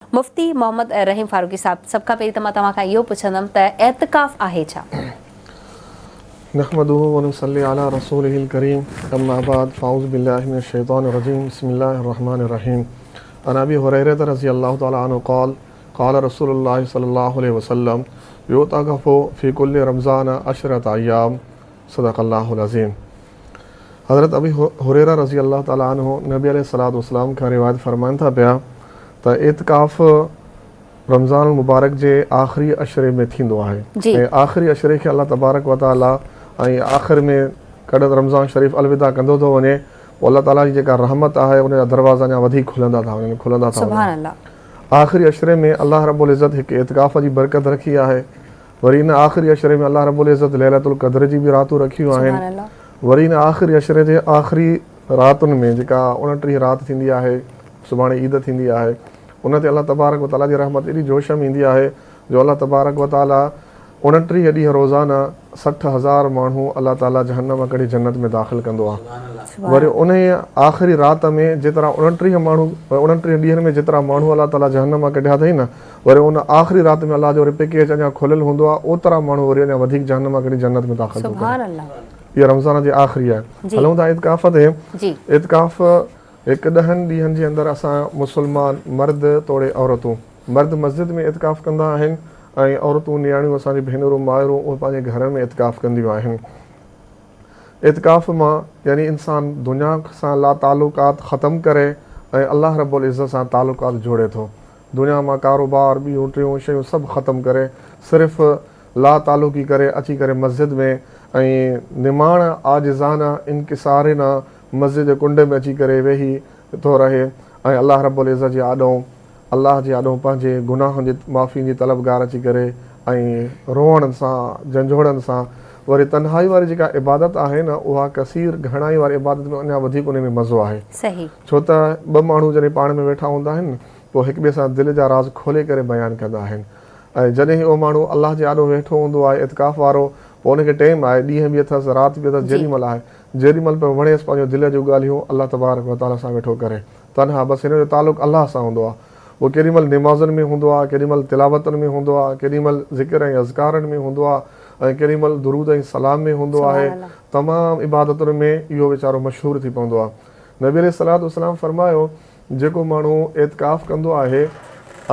مفتي محمد رحيم فاروقي صاحب سڀ کان پهرين ته مان توهان کان اهو پڇندم ته اعتڪاف آهي ڇا؟ نحمده ونصلي علي رسوله الڪريم اما بعد فاعوذ بالله من الشيطان الرجيم بسم الله الرحمن الرحيم عن ابي هريره رضي الله تعالي عنه قال قال رسول الله صلي الله عليه وسلم يعتكف في كل رمضان عشرة ايام صدق الله العظيم حضرت ابي هريره رضي الله تعالٰي عنه نبي عليه الصلوة والسلام کان روايت فرمائن ٿا پيا ته اعتڪاف رمضان المبارڪ جي آخري عشري ۾ ٿيندو آهي ۽ آخري عشري کي الله تبارڪ وتعالٰي ۽ آخر ۾ ڪڏهن رمضان شريف الوداع ڪندو ٿو وڃي پوء الله تعالٰي جي جيڪا رحمت آهي ان جا دروازا اڃا وڌيڪ کلندا ٿا وڃن کلندا ٿا وڃن آخري عشري ۾ الله رب العزت هڪ اعتڪاف جي برڪت رکي آهي وري ان آخري عشري ۾ الله رب العزت ليلة القدر جي به راتون رکيون آهن. وري ان آخري عشري جي آخري راتن ۾ جيڪا 29 رات ٿيندي آهي، سڀاڻي عيد ٿيندي آهي، ان تي الله تبارڪ و تعاليٰ جي رحمت ايڏي جوش ۾ ايندي آهي جو الله تبارڪ و تعاليٰ 29 ڏينهن روزانه 60 هزار ماڻهو الله تعاليٰ جهنم ڪڍي جنت ۾ داخل ڪندو آهي. وري انهيء آخري رات ۾ جيترا 29 ماڻهو 29 ڏينهن ۾ جيترا ماڻهو الله تعاليٰ جهنم مان ڪڍيا اٿئي نه وري ان آخري رات ۾ الله جو وري پيڪيج اڃا کليل هوندو آهي اوترا ماڻهو وري اڃا وڌيڪ جهنم مان ڪڍي جنت ۾ داخل ٿو ڪري. اها رمضان جي آخري آهي. هلون ٿا اعتڪاف تي. اعتڪاف هڪ ڏهن ڏينهن جي اندر اسان مسلمان مرد توڙي عورتون مرد مسجد ۾ اعتڪاف ڪندا آهن ۽ عورتون نياڻيون اسان جون ڀينرون مائرون اهي پنهنجي گهرن ۾ اعتڪاف ڪنديون آهن. اعتڪاف مان يعني انسان دنيا سان لا تعلقات ختم ڪري ۽ الله رب العزت سان تعلقات جوڙي ٿو. دنيا مان ڪاروبار ٻيون ٽيون شيون سڀ ختم ڪري صرف لا تعلقي ڪري اچي ڪري مسجد ۾ ۽ نماڻ عاجزانه انڪسارنه مسجد جي ڪنڊ ۾ اچي ڪري ويهي ٿو رهي ۽ الله رب العزت جي آڏو الله جي آڏو پنهنجي گناهن جي معافي جي طلبگار اچي ڪري ۽ روئڻ سان جنجهوڙڻ سان وري تنهائي واري جيڪا عبادت آهي نه اها ڪثير گهڻائي واري عبادت ۾ اڃا وڌيڪ انهي ۾ مزو آهي صحيح. ڇو ته ٻه ماڻهو جڏهن پاڻ ۾ ويٺا هوندا آهن پوء هڪ ٻئي سان دل جا راز کولي ڪري بيان ڪندا آهن ۽ جڏهن اهو ماڻهو الله جي آڏو ويٺو هوندو آهي اعتڪاف وارو پوء ان کي ٽيم آهي ڏينهن به اٿس رات به اٿس جيڏي مهل آهي جيڏي مهل پيو وڻيس پنهنجو دل جون ڳالهيون الله تبارڪ وتعاليٰ سان ويٺو ڪري تنها بس هن جو تعلق الله سان هوندو آهي. اهو ڪيڏي مهل نمازن ۾ هوندو آهي، ڪيڏي مهل تلاوتن ۾ هوندو آهي، ڪيڏي مهل ذڪر ۽ اذڪارن ۾ هوندو آهي ۽ ڪيڏي مهل درود ۽ سلام ۾ هوندو آهي. تمام عبادتن ۾ اهو ويچارو مشهور ٿي پوندو آهي. نبي عليه الصلوة والسلام فرمايو، جيڪو ماڻهو اعتڪاف ڪندو آهي،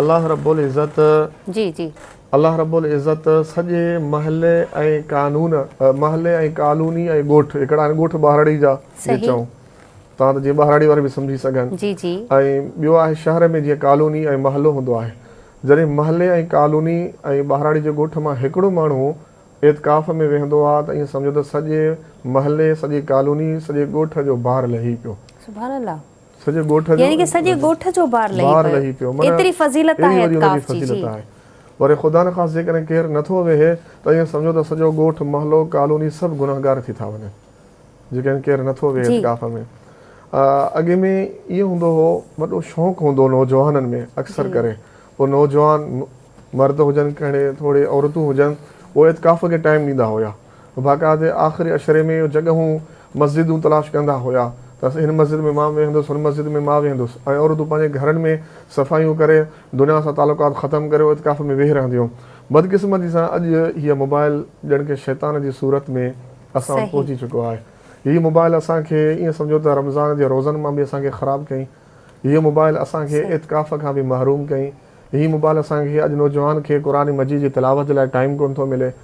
الله رب العزت جي جي. الله رب العزت سڄي محلي ۽ قانون محلي ۽ ڪالوني ۽ ڳوٺ هڪڙا آهن ڳوٺ ٻهراڙي جا جي چئون. تان ته جيئن ٻهراڙي وارا به سمجهي سگهن. جي جي. ۽ ٻيو آهي شهر ۾ جيئن ڪالوني ۽ محلو هوندو آهي. جڏهن محلي ۽ ڪالوني ۽ ٻهراڙي جي ڳوٺ مان هڪڙو ماڻهو اعتڪاف ۾ ويهندو آ ته ائين سمجهو ته سڄي محلي، سڄي ڪالوني، سڄي ڳوٺ جو بار لهي پيو. سبحان الله. سڄي ڳوٺ جو يعني ڪه سڄي ڳوٺ جو بار لهي بار لهي پيو. معنيٰ ايتري فضيلت ايڏي آهي وڏي ان جي اعتڪاف جي. فضيلت جي. آهي. وري خدا نخواست جيڪڏهن ڪير نٿو ويهي ته ائين سمجهو ته سڄو ڳوٺ، محلو، ڪالوني سڀ گنهگار ٿي ٿا وڃن. جيڪڏهن ڪير نٿو ويهي اعتڪاف ۾. اڳي ۾ ائين هوندو هو وڏو شوق هوندو هو نوجوانن ۾ اڪثر ڪري پوء نوجوان مرد هجن کڻي ٿوري عورتون هجن اهي اعتڪاف کي ٽائيم ڏيندا هيا باقاعدي آخري عشري ۾ اهي جڳهون مسجدون تلاش ڪندا هيا ته هن مسجد ۾ مان ويهندس هن مسجد ۾ مان ويهندس ۽ عورتون پنهنجي گهرن ۾ صفايون ڪري دنيا سان تعلقات ختم ڪري اعتڪاف ۾ ويهي رهنديون بدقسمتي سان اڄ هيء موبائل ڄڻ ڪه شيطان جي صورت ۾ اسان وٽ پهچي چڪو آهي. هي موبائل اسان کي ائين سمجهو ته رمضان جي روزن مان به اسان کي خراب ڪيائين. هي موبائل اسان کي اعتڪاف کان به محروم ڪيائين. هي موبائل اسان کي اڄ نوجوان کي قرآن مجيد جي تلاوت جي لاء ٽائيم ڪونه ٿو ملي.